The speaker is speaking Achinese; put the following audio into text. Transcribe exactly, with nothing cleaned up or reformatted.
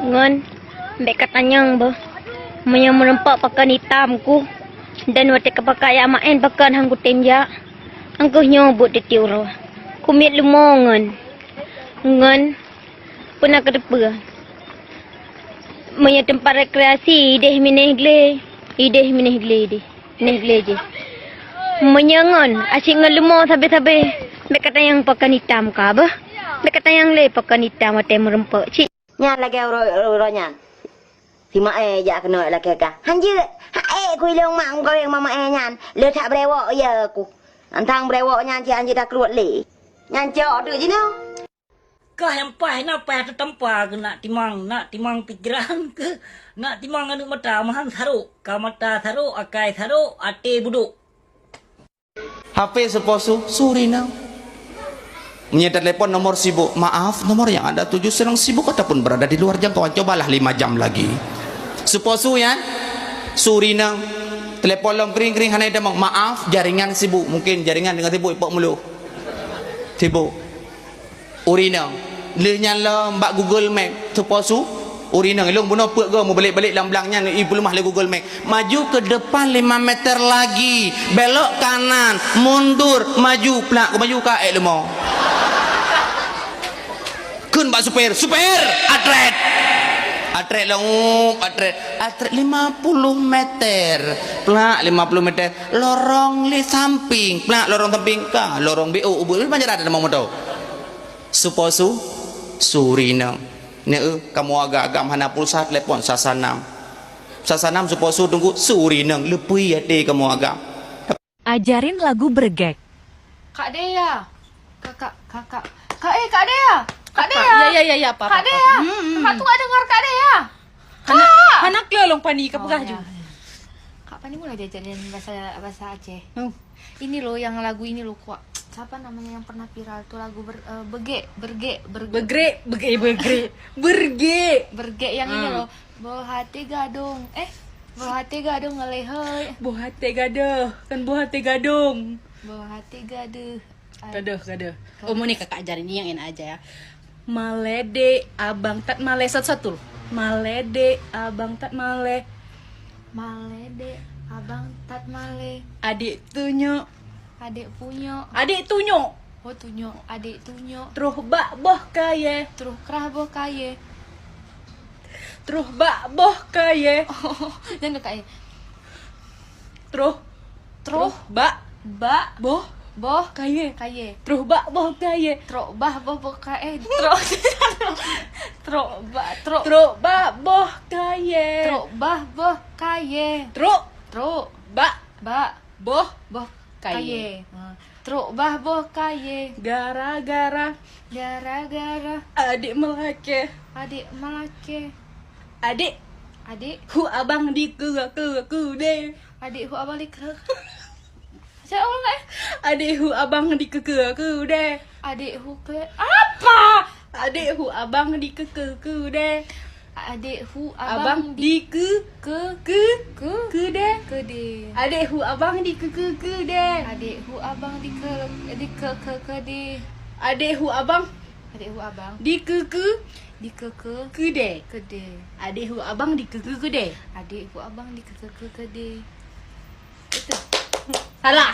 Ngon, bèk katanyong boh. Meunyoe meurumpok pakon itam ku, dan watèe ka pakai jak maén pakon han kutem jak. Angkeuh nyoe buet tiep-tiep uroe. Kumiet leumo ngon. Ngon, peue na kateupeue. Meunyoe teumpat rekreasi, idéh minéh glé, idéh minéh glé idéh. Neh glé jih. Meunyoe ngon, asyik ngon leumo sabe-sabe. Bèk katanyong pakon itam ka beuh. Bèk katanyong lé pakon itam watèe meurumpok. Cit. Nyan lagèe uroe, uroe, uroe nyan. Si Maé jak keunoe lakèe ka. Han jeuet. Ha'ék ku ilong mak meukawen ma Maé nyan. Le that brewok ye ku. Antang brewok nyan cit han jeuet takruet lé. Nyan cok teuk jinoe. Kah nyang paih na paih teutampa keu nak timang, nak timang pikeran keu nak timang aneuk mata, meuhan sarok, ka mata sarok, akai sarok, até budok. H P siposu, suri na. Meunyoe teulepon nomor sibuk, maaf, nomor yang Anda tuju sedang sibuk ataupun berada di luar jangkauan, cobalah lima jam lagi. Siposu nyan, suri na. Teulepon lom kring-kring hana jitamong, maaf, jaringan sibuk, mungkin jaringan deungon sibuk ipok muloh. Sibuk. Uri inong. Lheueh nyan lom bak Google Map, siposu. Uri inong, ilong bunoe peuet goe meubalek-balek lam blang nyan, ipeuleumah lé Google Map. Maju ke depan lima meter lagi, belok kanan, mundur, maju, plak, kumaju ka ék leumo. Kheun bak supir, "Supir, atret!" Atret lom, atret. Atret lima puluh meter. Plak, lima puluh meter. Lorong lé samping. Plak, lorong samping ka. Lorong B O, ubit. Banyak ada nama motor. Siposu, suri inong. Neu, kamoe agam-agam hana pulsa telepon, sasanam. Sasanam siposu teungku, suri inong. Leupie até kamoe agam. Ajarin lagu bergek. Kak Dea. Kakak, kakak. Kak, eh, Kak Dea. Kak Apa? Dea. Ya, ya, ya, ya, apa, Kak apa, Dea. Apa? Hmm, hmm, Kakak hmm. Tu nggak dengar Kak Dea. Hana, Kak! Hana keu lôn pani ka Oh, peugah ya. Ju. Kak pani mula diajarin bahasa, bahasa Aceh. Hmm. Ini loh yang lagu ini loh, kuat. Siapa namanya yang pernah viral tuh lagu ber-, eh, begek, bergek, bergek. Begrek, bege-, begrek. Bergek. Bergek yang ini Hmm. loh. Boh até gadong. Eh, boh até gadong ngaleh hoi. Boh até gadoh, kan boh até gadong. Boh até gadoh. Gadoh, gadoh. Gadoh. Oh, muni kakak ajarin ni yang enak aja ya. Malèe dek abang that malèe satu-satu. Malèe dek abang that malèe. Malèe dek abang that malèe. Adik tunyok. Adik punyok. Adik tunyok. Oh, tunyok. Adik tunyok. Troh bak boh kayèe. Troh krah boh kayèe. Troh bak boh kayèe. Oh, jangan kayèe. Troh. Troh. Troh bak. Bak. Boh. Boh. Kayèe. Kayèe. Troh bak boh kayèe. Troh bak boh, boh kayèe. Troh. Troh bak. Troh. Troh bak boh kayèe. Troh bak boh kayèe. Troh. Troh. Bak. Bak. Boh. Boh. Kayèe. Kayèe. Ha. Trok bah boh kayèe. Gara-gara. Gara-gara. Adik meulakèe. Adik meulakèe. Adik. Adik. Hu abang dikeue-keue keudè. Adik hu abang dikeue. Saya ulang, eh. Adik hu abang dikeue-keue keudè. Adik hu ke-, apa? Adik hu abang dikeue-keue keudè. Adik hu abang Abang di dikeue ke, ke, ke, keudè. Keudè. Adik hu abang dikeue-keue keudè. Adik hu abang dikeue, dikeue-keue keudè. Adik hu abang Adik hu abang dikeue-keue dikeue-keue keudè. Keudè. Adik hu abang dikeue-keue keudè. Adik hu abang dikeue-keue keudè. Itu. Salah.